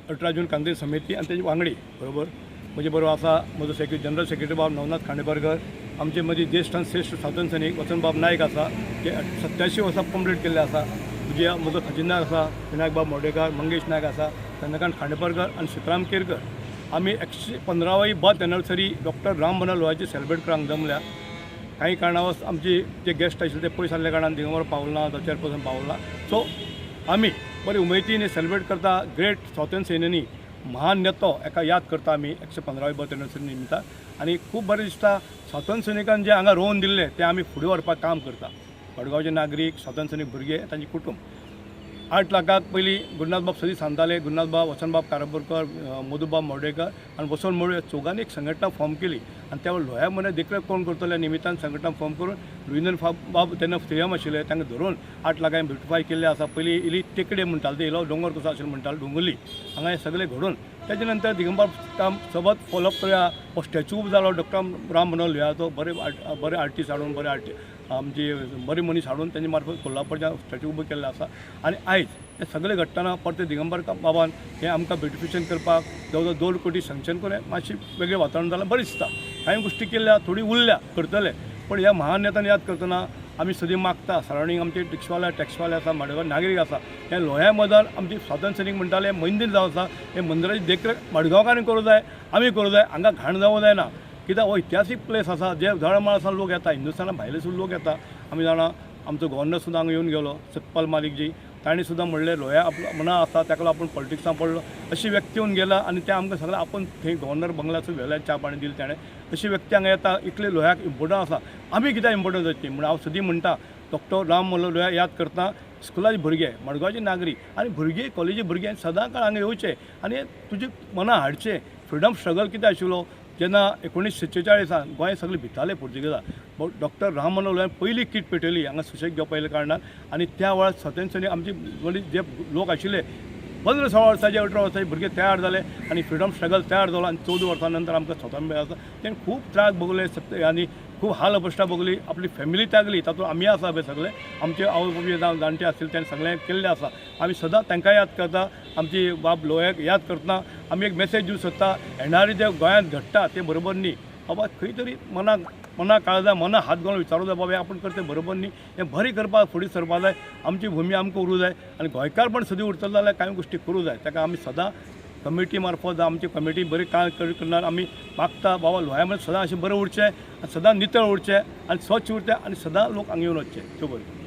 18 जून क्रांती समिती आनी तेजी वांगडी बरोबर म्हजे बरोबर आसा म्हजो जनरल सेक्रेटरी बाब नवनाथ खांडेपारकर, आमचे मदीं ज्येश्ठ आनी श्रेश्ठ स्वातंत्र्य सैनीक वसंतबाब नायक आसा, ते 87 वर्सां कंप्लीट केल्ले आसा. म्हणजे म्हजो खजिनदार आसा विनायक बाब मोडेकर, मंगेश नायक आसा, चंद्रकांत खांडेपारकर आनी सीताराम केरकर. आमी 115वी birth anniversary doctor Ram Manohar लोहियाची सेलिब्रेट करूंक जमल्या. काही कारणावस आमची जे गेस्ट आशिल्ले ते पयस आसल्या कारणान दिगंबर पावल ना, चेअरपर्सन पावल ना. सो आमी बरी उमेदीन सेलिब्रेट करता. ग्रेट स्वातंत्र्य सेनानी महान नेतो एका याद करता आमी 115वी बर्थ एनिवर्सरी निमित्तान. आनी खूब बरें दिसता स्वातंत्र्य सैनिकान जे हांगा रोवन दिल्लें तें आमी फुडें व्हरपाक काम करता. मडगांवचे नागरीक, स्वातंत्र्य सैनीक भुरगे, तांचे कुटूंब 8 लाखाक पयलीं गुरुनाथ बाब सदी सांगताले. गुरुनाथ बाब, वसंतबाब कारापूरकर, मधुबाब मोडेकर आनी वसंत मोडे चौगांनी एक संघटना फॉर्म केली आनी त्या वेळार लोहिया मने देखरेख कोण करतले निमित्तान संघटना फॉर्म करून रवींद्र बाब तेन्ना सीएम आशिल्ले, तांकां धरून 8 लाखांनी ब्युटिफाय केल्ले आसा. पयलीं इली टेकडे म्हणटाले, ते इलो दोंगर कसो आशिल्लो म्हणटाले, डोंगरली हांगा हें सगळें घडोवन तेजे नंतर दिगंबर काम सबत फॉलोअप करुया. हो स्टॅच्यू जालो डॉक्टर राम मनोहर लोहियाचो, बरे बरे आर्टिस्ट हाडून, बरे आर्टिस्ट आमचे बरे मनीस हाडून तेंचे मार्फत कोल्हापूरच्या स्टॅच्यू उबो केल्लो आसा. आनी आयज हें सगळें घडटना परते दिगंबर बाबान हें आमकां ब्युटिफिकेशन करपाक जवळ जवळ 2 कोटी सँक्शन करून मातशें वेगळें वातावरण जालां, बरें दिसता. कांय गोश्टी केल्या, थोडी उरल्या, करतले, पूण ह्या महान नेतान याद करतना आमी सदी मागता. सरावंडींग आमचे रिक्षावाले, टॅक्सीवाले आसा, मडगांव नागरीक आसा, हे लोहिया मैदान आमची स्वातंत्र्य सैनीक म्हणटाले मंदीर जावन आसा. हे मंदिराची देखरेख मडगांवकारांनी करूं जाय, आमी करूं जाय, हांगा घाण जावं जायना. कित्याक हो इतिहासीक प्लेस आसा, जे जळमळ लोक येता, हिंदुस्थाना भायले सुद्दां लोक येता. आमी जाणा आमचो गव्हर्नर सुद्दां हांगा येवन गेलो, सतपाल मालिकजी, तांणी सुद्दां म्हणलें लोहिया आपलो मना आसा, ताका लागून आपूण पॉलिटिक्सां पडलो. अशी व्यक्ती येवन गेला आनी ते आमकां सगळें आपूण थंय गव्हर्नर बंगल्यार सुद्दां व्हेले, च्या पाणी दिलें ताणें. अशी व्यक्ती हांगा येता, इतले लोहियाक इम्पोर्टंट आसा, आमी कित्याक इम्पोर्टंट जावची म्हूण हांव सदीं म्हणटा. डॉक्टर राम मनोहर लोहिया याद करतना स्कुलाचे भुरगे, मडगांवचे नागरीक आनी भुरगे, कॉलेजी भुरगे सदां काळ हांगा येवचे आनी तुजे मना हाडचें. फ्रिडम स्ट्रगल कितें आशिल्लो जेन्ना 1946 गोंय सगळें भिताले पुर्तुगेजा, डॉक्टर राम मनोहर लोहियान पयली कीट पेटयली हांगा सुशेग घेवपा येयल्या कारणान. आनी त्या वेळार स्वातंत्र्य सैनीक आमचे जे लोक आशिल्ले 15-16 वर्सांचे, 18 वर्सांचे भुरगे तयार जाले आनी फ्रिडम स्ट्रगल तयार जालो. आनी 14 वर्सां नंतर आमकां स्वातंत्र्य मेळ्ळें आसा. तेणें खूब त्रास भोगले आनी खूब हाल अपश्टा भोगली, आपली फॅमिली त्यागली. तातूंत आमी आसा पळय सगळे आमचे आवय बापूय जावं जाणटे आसले तेणें सगळें केल्लें आसा. आमी सदां तांकां याद करता. आमची बाब लोहियाक याद करतना आमी एक मेसेज दिवंक सोदता, येणारे जे गोंयांत घडटा तें बरोबर न्ही बाबा. खंय तरी मनाक मना काळजा मना हात घालून विचारूं जाय, बाबा हें आपूण करता तें बरोबर न्ही, हें बरें करपाक फुडें सरपाक जाय. आमची भुमी आमकां उरूं जाय आनी गोंयकारपण सदीं उरतलें जाल्यार कांय गोश्टी करूं जाय. ताका आमी सदां कमिटी मार्फत आमची कमिटी बरी काम करणार आमी मागता बाबा लोहिया मने सदां अशें बरें उरचें आनी सदां नितळ उरचें आनी स्वच्छ उरचें आनी सदां लोक हांगा येवन वचचे. त्यो बरें.